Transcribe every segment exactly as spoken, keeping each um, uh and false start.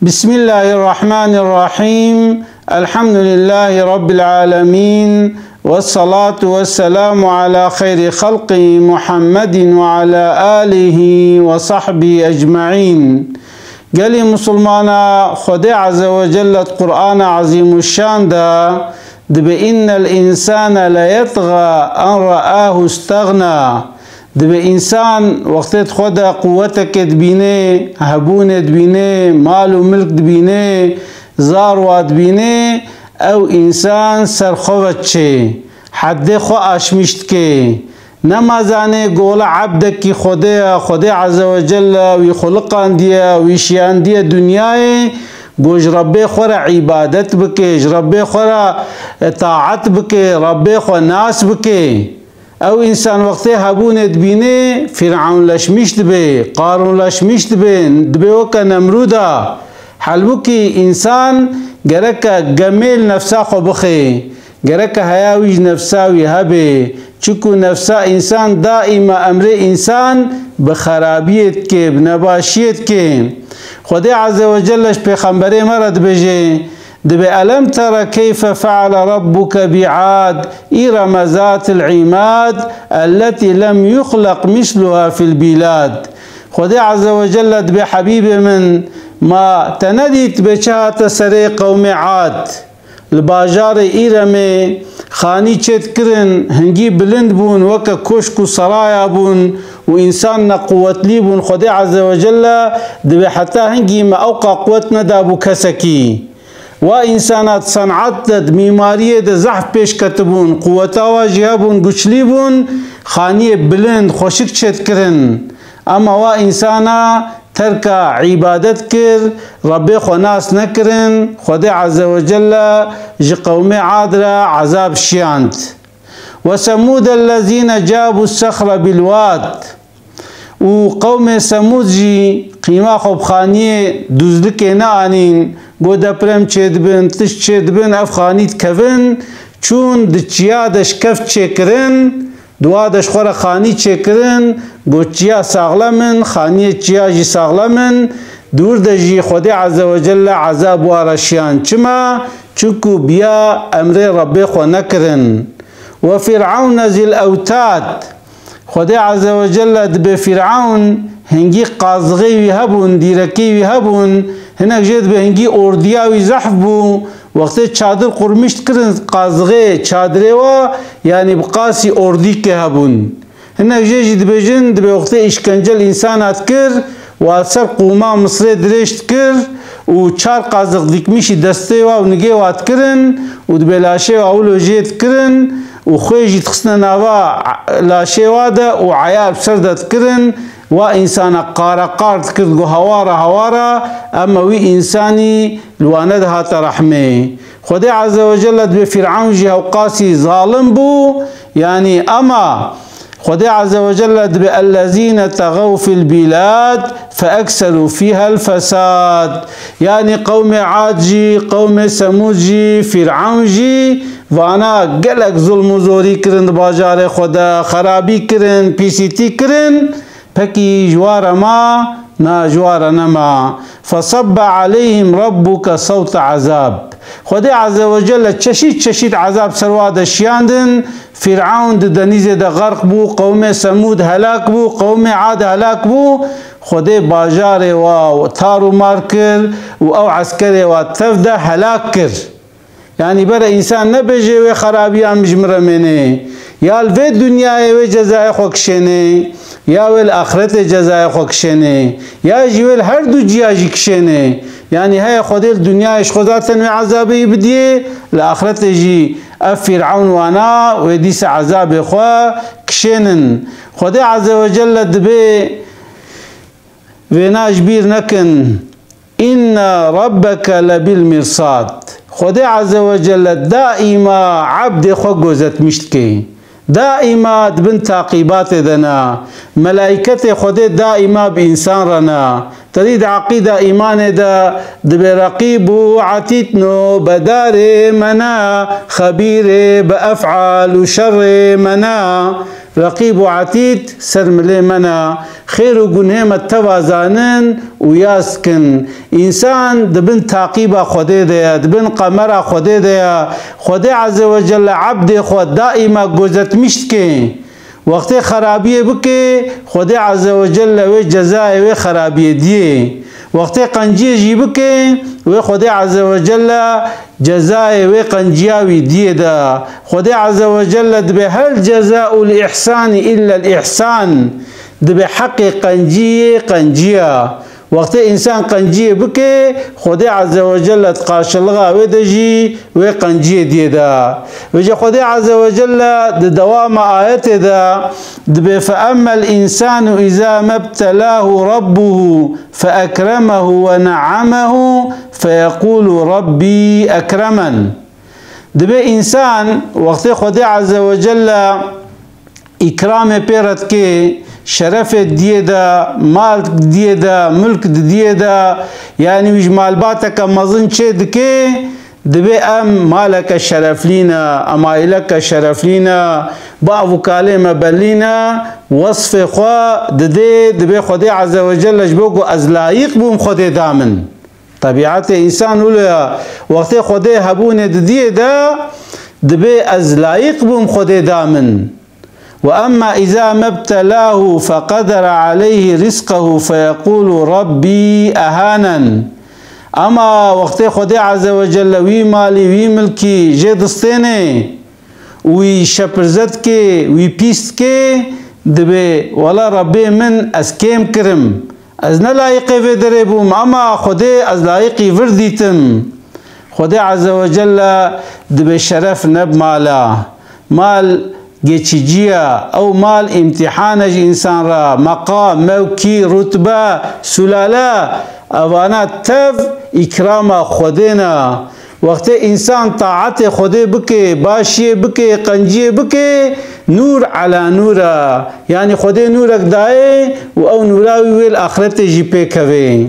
بسم الله الرحمن الرحيم. الحمد لله رب العالمين. والصلاة والسلام على خير خلقه محمد وعلى آله وصحبه أجمعين. Gelî Musulmana, Xwedê Azze ve Celle di Qur'ana Azîmuşşan de dibe, "Innel insane leyetxa en ra'ahu stexna." Dibe însan wextê di xwe de quweteke dibîne, hebûnê dibîne, mal û milk dibîne, zar wa dibîne, ew însan ser xwe ve diçe, heddê xwe aşmîş dike. Nema zanê gola ebdekî Xwedê ye, Xwedê Azze ve Celle wî xuliqandiye, wî şiyandiye dinyayê, go ji Rebbê xwe re îbadet bike, ji Rebbê xwe re, e, taet bike, Rebbê xwe nas bike. Ew însan wextê hebûnê dibîne, Fîrewnleşmîş dibe, Qarûnleşmîş dibe, dibe weke Nemrûda. Halbûkî însan gereke gemê li nefsa xwe bixe. Gereke heya wî ji nefsa wî hebe. Çiku nefsa însan daîma emrê însan bi xerabiyê dike, bi nebaşiyê dike. Xwedê Azze ve Celle ji pêxemberê me re dibêje, dibe, "Elem tera keyfe feale rabbuke bi'ad, îreme zatil îmad, elletî lem yuxleq misluha fil bîlad." Xwedê Azze ve Celle dibe, "Hebîbê min, ma te nedît be çi hate serê qewmê Ad?" Li bajarê Îremê xanî çêdikirin, hingî bilind bûn, weke koşk û seraya bûn û însan nequwetlî bûn. Xwedê Azze ve Celle dibe heta hingî me ewqa quwet nedabû kesekî. Wa însana di senat de, di mîmariyê de zehf pêş ketibûn, quweta wa jî hebûn, guçlî bûn, xaniyê bilind, xweşik çêdikirin. Ema wa însana terka îbadet kir, Rebbê xwe nas nekirin, Xwedê Azze ve Celle ji qewmê Ad re ezab şiyand. "Ve semûde lezîne cabû sexre bil wad." Û qewmê Semûd jî qîma xwe bi xaniyê duzlikê neanîn, got, "Deprem çêdibin, tişt çêdibin, ev xanî dikevin." Çûn di çiya de ji kef çêkirin, Dua de ji xwe re xanî çêkirin, got, "Çiya saxlem in, xaniyê çiya jî saxlem in." Di wir de jî Xwedê Azze ve Celle ezab wa re şiyan. Çima? Çunku biya emrê Rebbê xwe nekirin. "Ve Fir'aune zil evtad." Xwedê Azze ve Celle dibe Fir'aun hingî qazixê wî hebûn, dîrekê wî hebûn, hinek jê dibe hingî ordiya wî zehf bû. Wextê çadir qurmîş dikirin, qazixê çadirê wa, yanî bi qasî ordîkê hebûn. Hinek jê jî dibêjin, dibê wextê îşkence li însana dikir, wa li ser qûma Misirê dirêj dikir û çar qazix dikmîşî destê wa û nigê wa dikirin û dibê laşê wa wilo jê dikirin û xwê jî dixistine nava laşê wa de û eya bi ser de dikirin, wa însana qareqar dikir, digot, "Hawara, hawara, ema wî însanî li wan nedihate rehmê." Xwedê Azze ve Celle dibê Fîr'ewn jî hewqasî zalim bû, yanî ema Xwedê Azze ve Celle dibê, "Ellezîne tegew fil bîlad fe ekserû fîhel fesad." Yanî qewmê Ad jî, qewmê Semûd jî, Fîr'ewn jî vana gelek zulm û zorî kirin di bajarê xwe de, xerabî kirin, pîsîtî kirin. Pekî ji wa re ma? Na, ji wa re nema. "Fesebbe aleyhim rabbuke sewte azab." Xwedê Azze ve Celle çeşît çeşît azab ser wa de şiyandin. Fîr'ewn di denîzê de xerq bû, qewmê Semûd helak bû, qewmê Ad helak bû. Xwedê bajarê wa tar û mar kir û ew eskerê wa tev de helak kir. Yanî bere însan nebêje, "Wê xerabiya min ji min re mêne." Ya li vê dinyayê wê cezayê xwe kişêne, ya wê li axretê cezayê xwe kişêne, ya jî wê li her du ciya jî kişêne. Yanî heye Xwedê li dinyayê ji xwe zaten wê ezabê yî bidiyê, li axretê jî ev Fîr'ewn wana wê dîsa ezabê xwe kişênin. Xwedê Azze ve Celle dibê vêna ji bîr nekin. "Inne rabbeke lebil mirsad." Xwedê Azze ve Celle daîma ebdê xwe gozetmîş dike. Daîma di bin taqîbatê de ne. Melaîketê Xwedê daîma bi însan re ne. Terî di eqîda îmanê de dibê Reqîb û Etîd nobedarê me ne, xebîrê bi efal û şerê me ne. Reqîb û Etîd ser milê me ne. Xêr û gunhê me teva zanin û yas dikin. Însan di bin taqîba Xwedê de ye, di bin qemera Xwedê de ye. Xwedê Azze ve Celle ebdê xwe daîma gozetmîş dike. Wextê xerabiyê bike, Xwedê Azze ve Celle wê cezayê wê xerabiyê diyê. Wextê qenciyê jî bike, wê Xwedê Azze ve Celle cezayê wê qenciya wî diyê de. Xwedê Azze ve Celle dibê hel cezaul ihsani illel ihsan. Dibê heqê qenciyê qenciya. Wextê însan qenciyê bike, Xwedê Azze ve Celle di qarşilixa wê de jî wê qenciyê diyê de. Vêce Xwedê Azze ve Celle di dewama ayetê de dibê, "Fe emmel însanu îza mebtelahu rabbuhu fe ekremehu ve ne'amehu fe yekulu Rabbî ekremen." Dibê însan wextê Xwedê Azze ve Celle îkramê pê re dike, şerefê diyê de, mal diyê de, milk didiyê de, yanî wî ji malbateke mezin çê dike, dibê em maleke şereflî ne, em aîleke şereflî ne, bav û kalê me belî ne, wesfê xwe didê, dibê Xwedê Azze ve Celle ji bo ku ez layîq bûm Xwedê da min. Tebîetê însan wilo ya. Wextê Xwedê hebûnê didiyê de, dibê ez layîq bûm Xwedê da min. Ve emma îza mebtelahu feqedere aleyhi rizqehu feyekulu Rabbî ehanen. Ama wextê Xwedê Azze ve Celle wî malî, wî milkî jê distênê, wî şepirze dike, wî pîs dike, dibê, wela Rebbê min, ez kêm kirim. Ez ne layîqê vê derê bûm, ama Xwedê ez layîqî vir dîtim. Xwedê Azze ve Celle dibê şeref ne bi mal e. Mal geçici ye. Ew mal îmtîhan e ji însan re. Meqam, mewkî, rutbe, sulale, evana tev îkrama Xwedê ne. Wextê însan taetê Xwedê bike, başiyê bike, qenciyê bike, nûr ela nûr e. Yanî Xwedê nûrek dayê û ew nûra wî wê li axretê jî pê keve.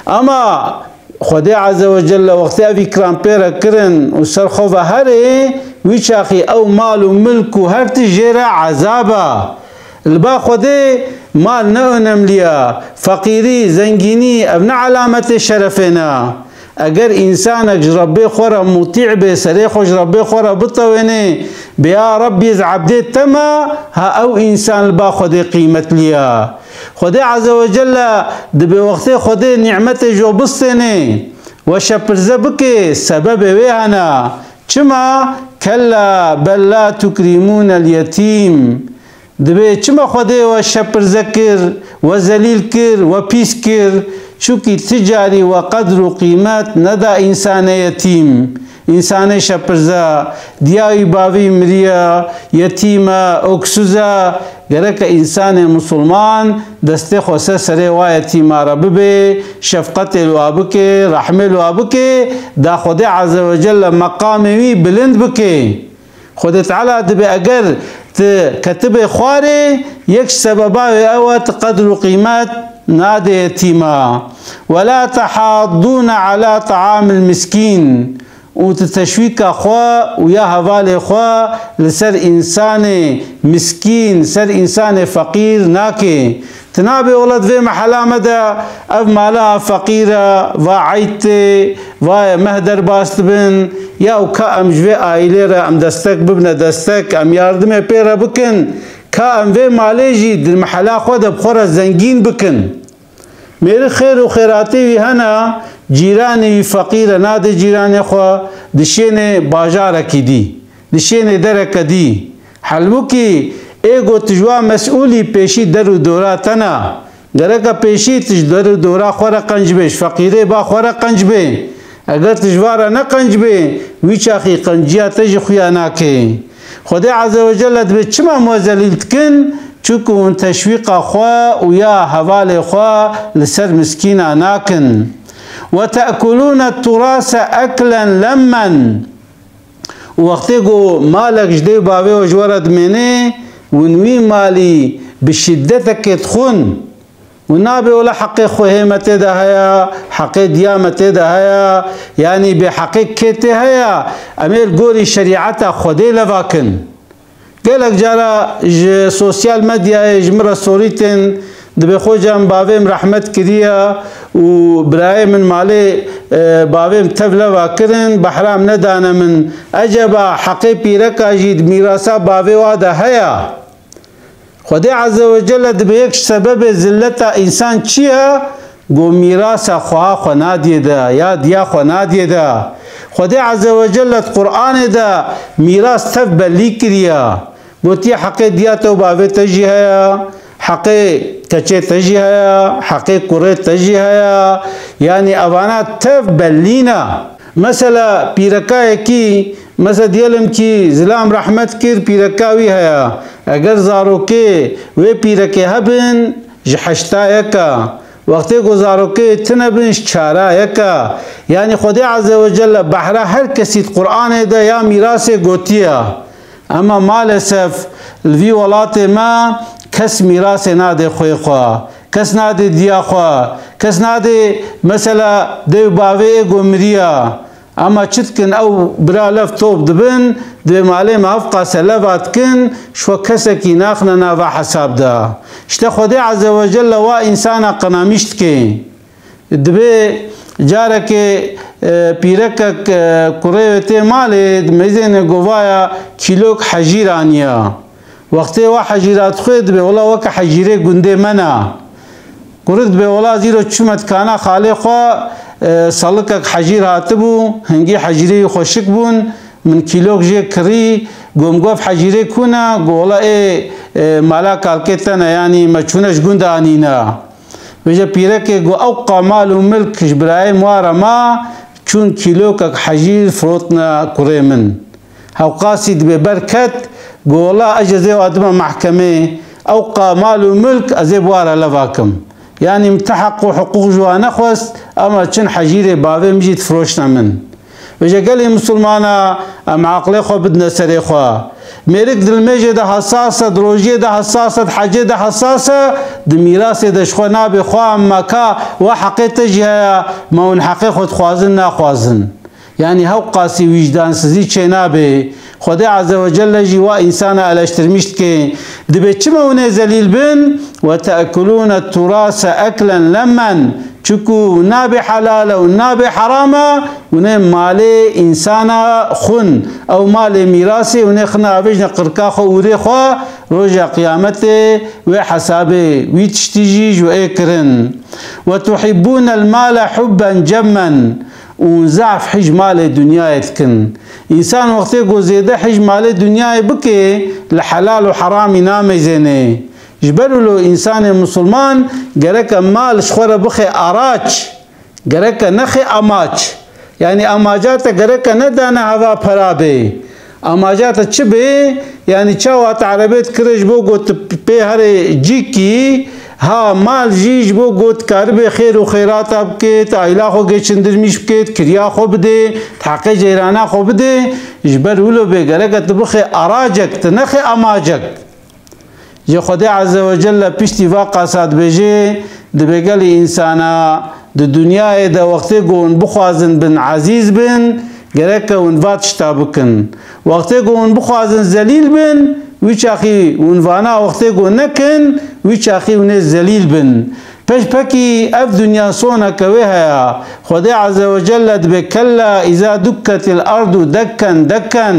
Ama Xwedê Azze ve Celle wextê ev îkram pê re kirin û ser xwe ve herê, wî çaxî ew mal û milk û her tişt jê re ezab e. Li ba Xwedê mal ne önemlî ye. Feqîrî, zengînî, ev ne elametê şerefê ne. Eger însanek ji Rebbê xwe re mutî be, serê xwe ji Rebbê xwe re bitewêne, bê ya Rebbî ez ebdê te me, ha ew însan li ba Xwedê qîmetlî ye. Xwedê Azze ve Celle dibê wextê Xwedê nîmetê ji we bistêne, we şepirze bike, sebebê wê hene. Çima? Kella bel la tukrîmûnel yetîm. Dibê çima Xwedê we şepirze kir, we zelîl kir, we pîs kir? Çunkî ti carî we qedr û qîmet neda însanê yetîm. Însanê şepirze, diya wî bavî miriye, yetîm e, oksuz e. Gereke însanê misilman destê xwe ser serê wa yetîma re bibe, şefqetê li wa bike, rehmê li wa bike, da Xwedê Azze ve Celle meqamê wî bilind bike. Xwedê Teala dibê eger tu ketibê xwarê, yek ji sebeba wê ew e tu qedr û qîmet nadê yetîma. Ve la tehaddûne ala taamil miskîn. Û tu teşwîka xwe û ya hevalê xwe li ser însanê miskîn, ser însanê feqîr nakê. Tu nabê wela di vê mehela me de ev mala feqîr e, va eyd tê, va meh derbas dibin, ya û ka em ji vê aîlê re em destek bibine destek, em yardimê pê re bikin, ka em vê malê jî di mehela xwe de bi xwe re zengîn bikin. Mêrik xêr û xêratê wî hene, cîranê wî feqîr e, nadê cîranê xwe, dişênê bajarekî dî, dişênê dereke dî. Helbûkî ê got tu ji wa mesûlî pêşî der û dora te ne. Gereke pêşî tu ji der û dora xwe re qenc bê, ji feqîrê ba xwe re qenc bê. Eger tu ji va re ne qenc bê, wî çaxî qenciya te jî xuya nake. Xwedê Azze ve Celle dibê çima em we zelîl dikin? Çunku hûn teşwîqa xwe û ya hevalê xwe li ser miskîna nakin. Ve te'kulûne turase eklen lemmen. Û wextê ku malek ji dê û bavê we ji we re dimêne, hûn wî malî bi şiddetekê dixwin. Û nabe wela heqê xwehê me tê de heye, heqê diya me tê de heye, yanî bêheqê kê tê heye, em ê li gorî şerîeta Xwedê leva kin. Gelek cara ji sosyal medyayê ji min re sorî tên, dibê xocam bavê min rehmet kiriye û birayê min malê, e, bavê min tev leva kirin, behra min nedane min. Eceba heqê pîreka jî di mîrasa bavê wa de heye? Xwedê Azze ve Celle dibê yek ji sebebê zilleta însan çi ye? Go mîrasa xweha xwe nadiyê de, ya diya xwe nadiyê de. Xwedê Azze ve Celle di Qur'anê de mîras tev bellî kiriye. Gotiye heqê diya te û bavê te jî heye, heqê keçê te jî heye, heqê kurê te jî heye. Yanî evana tev bellî ne. Mesela pîrekayekî, mesela diyelim ki zilam rehmet kir, pîreka wî heye. Eger zarokê wê pîrekê hebin, ji heşta yek e. Wextê ku zarokê tune bin, ji çara yek e. Yanî Xwedê Azze ve Celle behra her kesî di Qur'anê de ya mîrasê gotiye. Ema maalesef li vî welatê me kes mîrasê nadê xwê xwe. Kes nadê diya xwe. Kes nadê mesela dê û bavê ê ku miriya. Ema çi dikin, ew bira lev top dibin, dibê malê me ev qase leva dikin, ji xwe kesekî naxine nava hesab de. Îşte Xwedê Azze ve Celle wa însana qenamîş dike. Dibê carekê, e, pîrekek, e, kurê wê tê malê, meyzêne govaya kîlok hecîr aniya. Wextê wa hecîra dixwê dibê, wela weke hecîrê gundê me ne. Kurik dibê, wela zîro çûme dikana xalê xwe, e, salikek hecîr hatibû, hingî hecîrê wî xweşik bûn, min kîlok jê kirî, go min got, ev hecîrê ku ne? Go, wela ê, e, mala kalkê te ne, yanî me çûne ji gund anîne. Vêje pîrekê go, ewqa mal û milk ji birayê min wa re ma, çûn kîlokek hecîr firotne kurê min. Hewqasî dibê berket, go, wela ez ji zê wa dime mehkemê, ewqa mal û milk ez ê bi wa re leva kim. Yanî min ti heq û hiqûq ji wa nexwest, ema çin hecîrê bavê min jî difiroşne min. Vêje gelê misilmana, em aqlê xwe bidine serê xwe. Mêrik di limêjê de hesas e, di rojiyê de hesas e, di hecê de hesas e, di mîrasê de ji xwe nabê xwe, em me ka we heqê te jî heye, me hûn heqê xwe dixwazin, naxwazin. Yanî hewqasî wîcdansizî çênabe. Xwedê Azze ve Celle jî wa însana eleştirmiş dike. Dibê çima hûn ê zelîl bin? "Ve te'kulûne turase eklen lemmen." Çiku nabe helal e û nabe heram e, hûn ê malê însana xwin. Ew malê mîrasê hûn ê xine avêjne qirka xwe, ûrê xwe, roja qiyametê wê hesabê wî tiştî jî ji wê kirin. "Ve tuhibbûnel male hubben cemmen." Û zaf hij malê dinyayê dikin. Însan wextê ku zêde hij malê dinyayê bike, li helal û heramî nameyzêne. Ji ber wilo însanê misilman gereke mal ji xwe re bixe araç, gereke nexe amaç. Yanî amaca te gereke nedane heva pera bê. Amaca te çi bê? Yanî çawa te erebê dikire ji bo ku tu pê herê cîkî, ha mal jî ji bo ku tu karibê xêr û xêrata bikê, tu aîla xwe geçindirmîş bikê, tu kiriya xwe bidê, tu heqê ceyrana xwe bidê, ji ber wilo bê gereke tu bixê aracek, tu nexê amacek. Ji Xwedê Azze ve Celle piştî va qasa dibêje, dibê gelî însana di dinyayê de wextê ku hûn bixwazin bin ezîz bin, gereke hûn va tişta bikin. Wextê ku hûn bixwazin zelîl bin, wî çaxî hûn vana wextê ku nekin, wî çaxî hûn ê zelîl bin. Peş pekî ev dinya soneke wê heye. Xwedê Azze ve Celle dibê, "Kella iza dukketil ardu dekken dekken."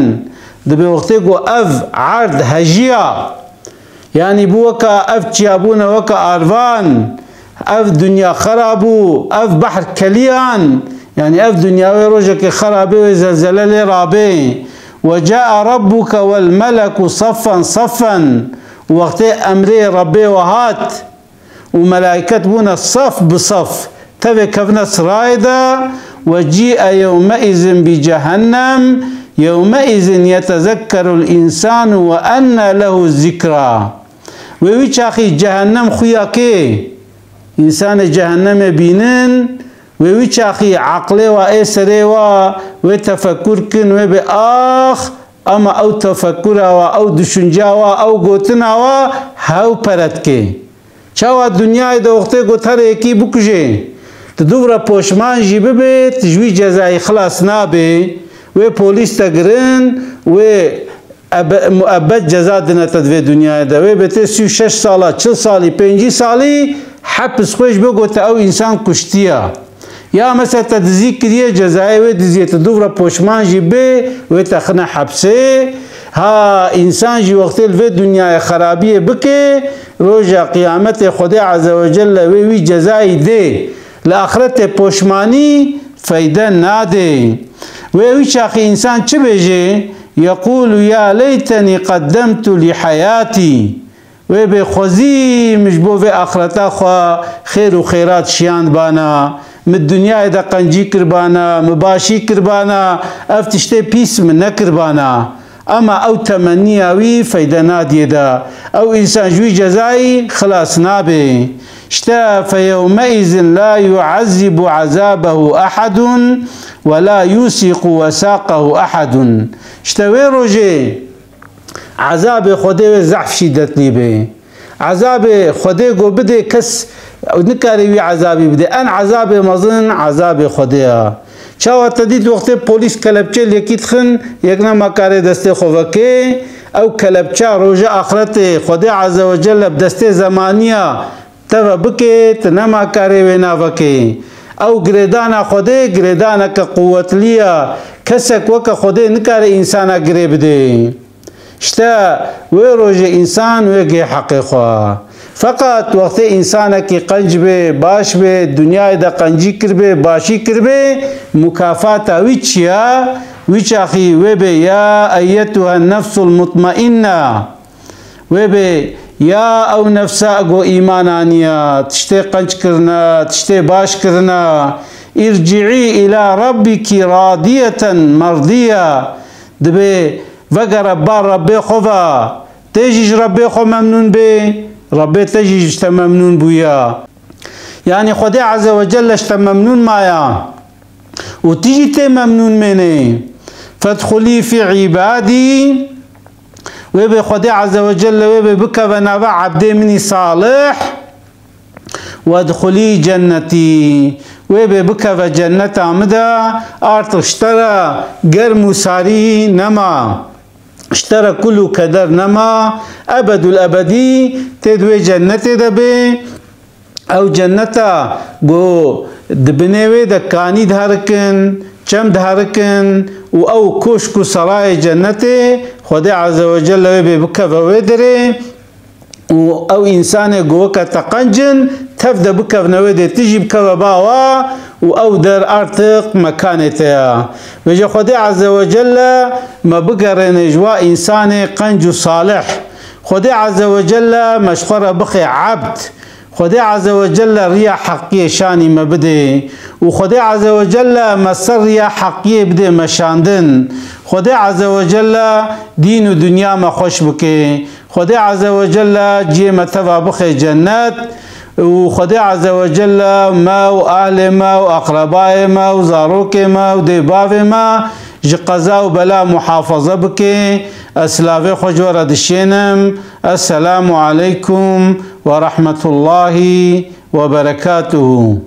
Dibê wextê ku ev erd hejiya, yanî bû weka ev çiyabûne weka arvan, ev dinya xera bû, ev behr keliyan, yanî ev dinya wê rojekê xera bê, wê zelzele lê rabê. "Ve caa rabbuke vel meleku saffen saffen." Û wextê emrê Rabbê we hat, û melaiket bûne saf bi saf, tevê kevine sirayê de, "Ve cî'e yewmeizin bi cehennem, yewmeizin yetezekkerul însanu ve enne lehu zikra." Wê wî çaxî cehennem xuya kê? Însanê cehennemê bînin, wê wî çaxî eqlê wa ê serê wa, wê tefekur kin, wê bê ax, ama ew tefekura wa, ew düşünca wa, ew gotina wa hew pere dikê. Çawa dinyayê de wextê got her yekî bikuje, tu dûv re poşman jî bibe, tu ji wî cezayî xilas nabe. Wê polîs te girin, wê ebe-, muebbet ceza dine te di vê dinyayê de. Wê be tê sî û şeş sala, çil salî, pêncî salî hepis xwe ji bo ku te ew însan kuştiya. Ya mesela te dizî kiriye, cezayê wê diziyê tu dûv re poşman jî bê, wê te xine hepsê. Ha, însan jî wextê li vê dinyayê xerabiyê bike, roja qiyametê Xwedê Azze ve Celle wê wî cezayî dê. Li axretê poşmanî feyde nadê. Wê wî çaxî însan çi bêje? Yeqûlu ya leytenî qeddemtu li heyatî. Wê bê xwezî min ji bo vê axreta xwe xêr û xêrat şiyandbana, min dinyayê de qencî kirbana, min başî kirbana, ev tiştê pîs min nekirbana. Ema ew temenniya wî feyde nadiyê de. Ew însan ji wî cezayî xilas nabe. İşte feyewmeizin la yuazzibu azabehu ahadun ve la yusiqu wesaqehu ahadun. İşte wê rojê Ezabê Xwedê wê zehf şîdetlî bê. Ezabê Xwedê ku bidê, kes nikare wî ezabî bidê. En ezabê mezin ezabê Xwedê ya. Çawa te dît wextê polîs kelepçê li yekî dixin, yek nema karê destê xwe vekê, ew kelepça roja axretê Xwedê Azze ve Celle bi destê zemaniya teve bikê, tu nema karê wê navekê. Ew girêdana Xwedê girêdaneke quwetlî ya. Kesek weke Xwedê nikare însana girê bidê. İşte wê rojê însan wê gê heqê xwe. Feqat wextê însanekî qenc bê, baş bê, dinyayê de qencî kiribê, başî kiribê, mukafata wî çi ya? Wî çaxî wê bê ya eyyetuhen nefsul mutmainna. Wê bê, ya ew nefsa ku îman aniya, tiştê qenc kirina, tiştê baş kirina, irciî îla rabbikî radiyeten merdiya, dibê vegere bar Rebbê xwe ve, tê jî ji Rebbê xwe memnûn bê, Rebbê te jî ji te memnûn bûya. Yanî Xwedê Azze ve Celle ji te memnûn maya. Û tu jî tê memnûn mênê. Fedxulî fî îbadî. Wê bê Xwedê Azze ve Celle wê bê bikeve nava ebdê min î salih. Wedxulî cennetî. Wê bê bikeve cenneta min de, artık ji te re germ û sarî nema. Ji te re kul û keder nema. Ebedul ebedî tê di wê cennetê de bê. Ew cenneta ku di binê wê de kanî diherikin, çem diherikin û ew koşk û serayê cennetê Xwedê Azze ve Celle wê bê bikeve wê derê û ew însanê ku weke te qenc in, tev de bikevne wê dê, tu jî bikeve ba wa û ew der artık mekanê te ya. Vêce Xwedê Azze ve Celle me bigerêne ji wa însanê qenc û salih. Xwedê Azze ve Celle me ji xwe re bixê ebd. Xwedê Azze ve Celle riya heqiyê şanî me bidê û Xwedê Azze ve Celle me ser riya heqiyê bidê meşandin. Xwedê Azze ve Celle dîn û dinya me xweş bike. Xwedê Azze ve Celle cihê me teva bixê cennet û Xwedê Azze ve Celle me û ahlê me û aqrebayê me û zarokê me û dê bavê me ji qeza û bela muhafaza bike. Ez silavê xwe ji we re dişênim. Esselamu aleykum ve rahmetullahi ve berekatuhu.